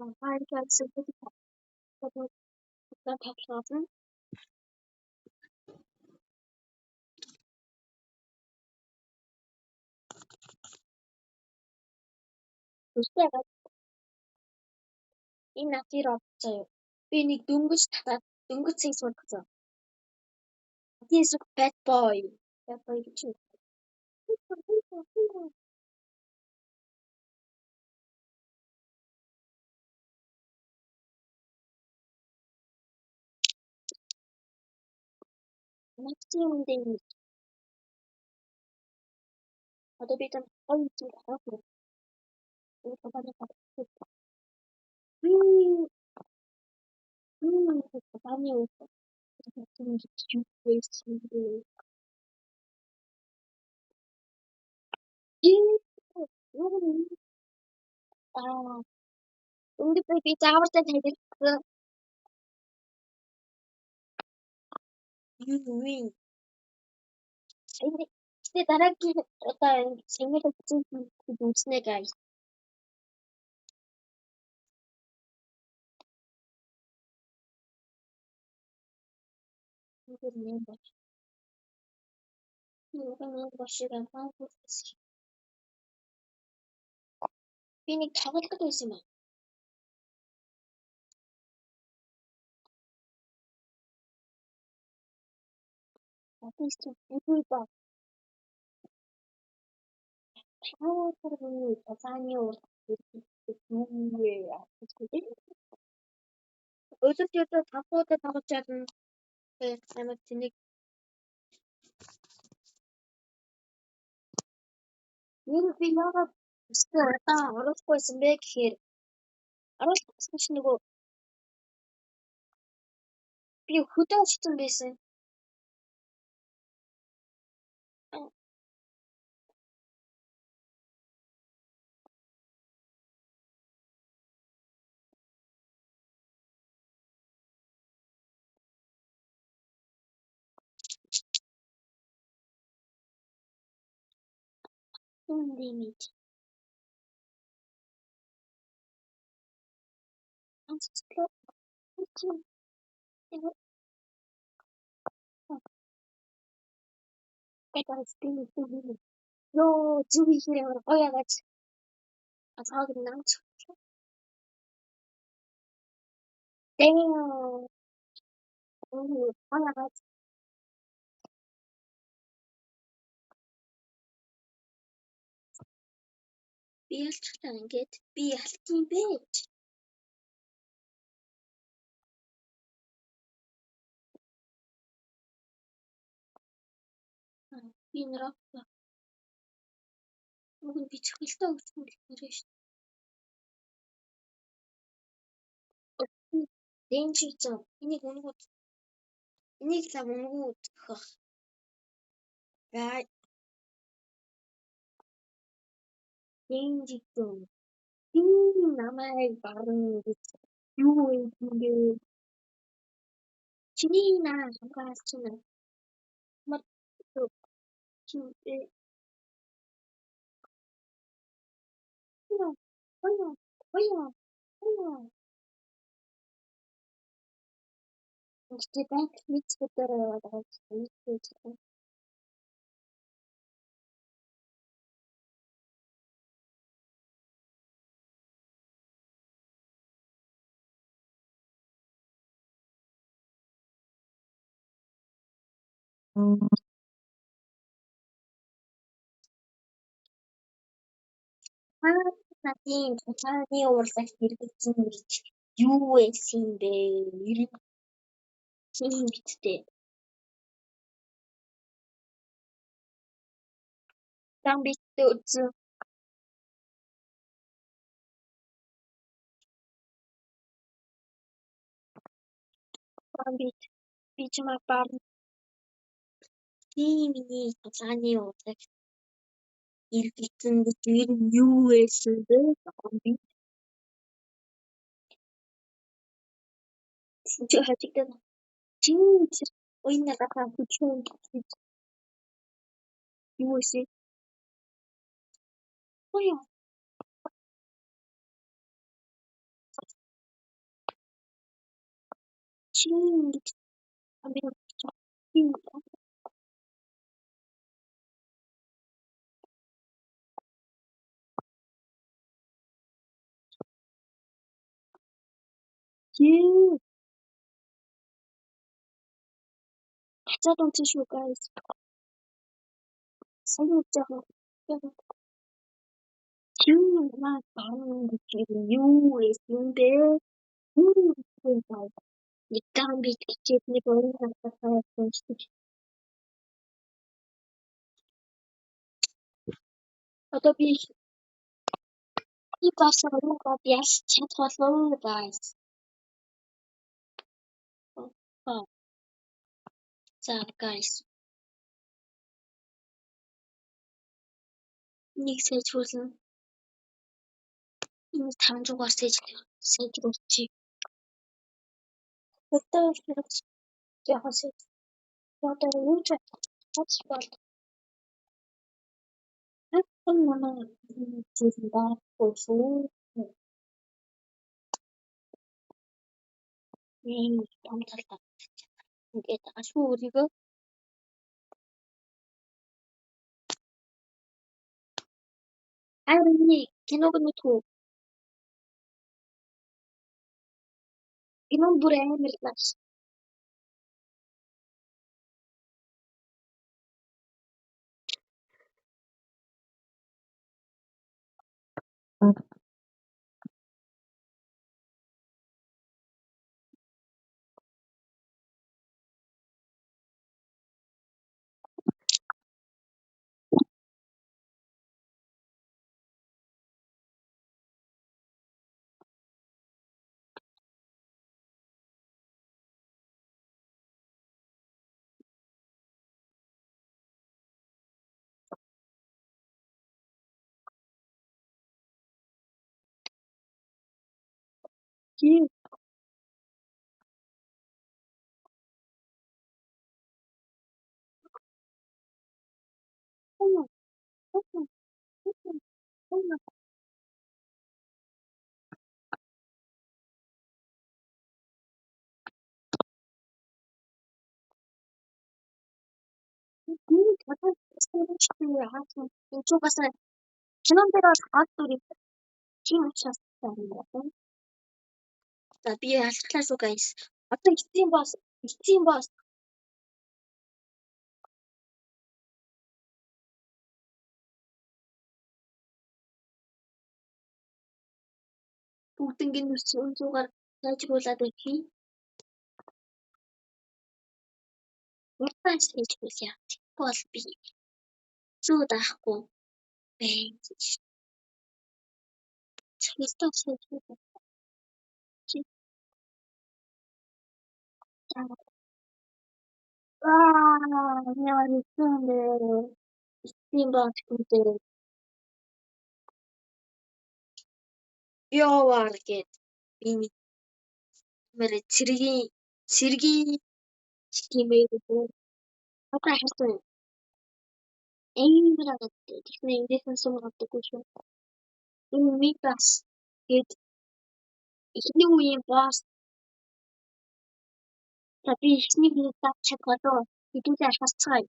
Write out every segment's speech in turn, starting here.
Хайр тоглоом. Үстэй энэ надын робот заяа. Би нэг дөнгөж татаад дөнгөж сая сургасан. Надын эсрэг bad boy. Bad boy гэж юу? Надын үндэ одоо би тань гоё зүйл авах юм. Энэ компани би компани юу байсан бэ? Аа, Өнгө би заавартай танилцсан. Юу вэ? Гэтэ дараагийн удаа симуляцийн хийж үзнэ guys. Зүгээр нэм бол. Нэг бошиг амхаа. Би нэг тоглолтод байсан юм аа. Одоо чи би ба таавар миний тулааны урд юу вэ? Өдөрт өдөө 5 удаа тоглож чадна. Амар тэнэг. Юу би яагаад өссөн удаан оруулахгүйсэн бэ гэхээр оруулах гэсэн чинь нөгөө би хөдөө очсон байсан. Дэмэж. Йоо, зүг ихээр ямар гоё агаач. Асааг намч. Damn. Гоё агаач. Би ялцглаа ингээд би ялт юм бэ гэж. Би нэрээ уг нь би чихэлтэй өгсөн гэрээ шүү. Дэнжиг зам. Энийг үнгүүд. Энийг лав үнгүүд хөх. Гай. Дэнжиг зам. Би намайг барна гэж юу вэ юм бэ? Чиний наа хамгаалч нь. Мар чи Хоёр хоёр хоёр. Гэхдээ банк мэдсгээр яваад байгаа юм. Та надын тулааны урлагт эргэлзэн гэж юу байсан юм бэ? Эргэлзэн биз дээ. Зам биттэй үзсэн. Зам бит би чамайг барна. Би миний тулааны урлагт эргэлзэн гэж ер нь юу байсан бэ? Зам бит чи хажигдана. Чиний тэр уян гадаа хөдөлгөөн гэж юу байсан? Гоё. Чи ингэж би чи хацаад унтсан шүү guys. Сайн уу жоохон. Чи маа баруун гэж юу юм бэ? Юу юм бэ? Нэг гамбит хичээд нэг уран хатгаа уншдаг. Одоо би бас уран гад ялж чадах болов уу guys? За guys. Нэг сайжруулна. Энэ 500-аар сайжруулчих. Одоо жоохон сайж. Одоо юу ч бол манай зүйл байхгүй шүү. Ийм том талдаа ингээд байгаа шүү өөрийгөө. Аяр миний киног нь мэдхүү. Кино бүр амар лаш. Чи энэ ч угаасаа кинон дээр бол гол дүрийг тийм учраас юм байна. За би алхлаа шүү guys. Одоо эцсийн босс бүгднийг нь үн зуугаар сайжруулад байхий. Уртаа сайжруулъя. Тэгэхгүй бол би зүү даахгүй байна. Цахилгаан сайжруулах. Аа, ямар хэцүү юм бэ? Эцсийн босс гэдэг Биовар гээд би нэг мэр цэргийн схемээр одоо харсан амар агад тэгсэн эндээс нь сум авдаггүй шүү. Энэ Мидас гээд эхний үеийн босс. За би эхний үеийг давж чадах болов. Хэдүүлээ алхацгаая.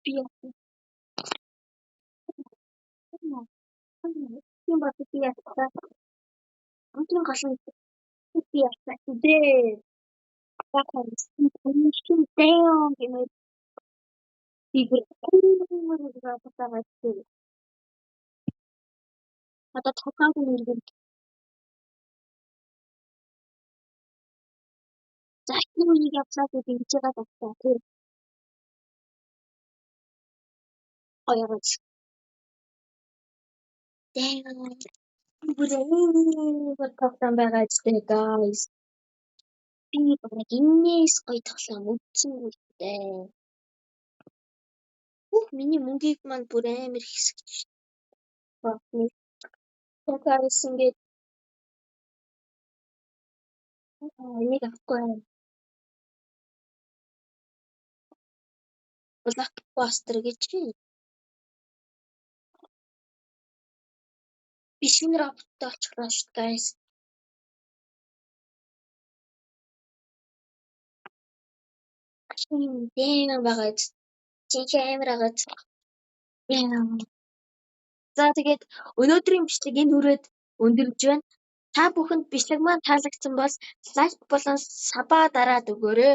Би яасан. Хамгийн гол нь би яасан. Дээ. Damn гэмээр би бүр Одоо тоглоом нэргэн. За эхний үеийг авлаа гэж ингэж байгаа даа тий. Гоё гоё. Damn. Бүр амар тоглоом байгаа ч дээ guys. Би баг энэс гоё тоглоом үзсэнгүй дээ. Бүх миний мөнгийг маань бүр амар хэсэгч байна. Guys ингээд энийг авахгүй байна. Blockbuster гэж би шинэ роботтой очихлоо шүү дээ guys. Шинэ дэм байгаа. Жинхэнэ амар байгаа. За тэгээд өнөөдрийн бичлэг энэ хүрээд өндөрлөж байна. Та бүхэнд бичлэг маань таалагдсан бол лайк болон sub аа дараад өгөөрэй.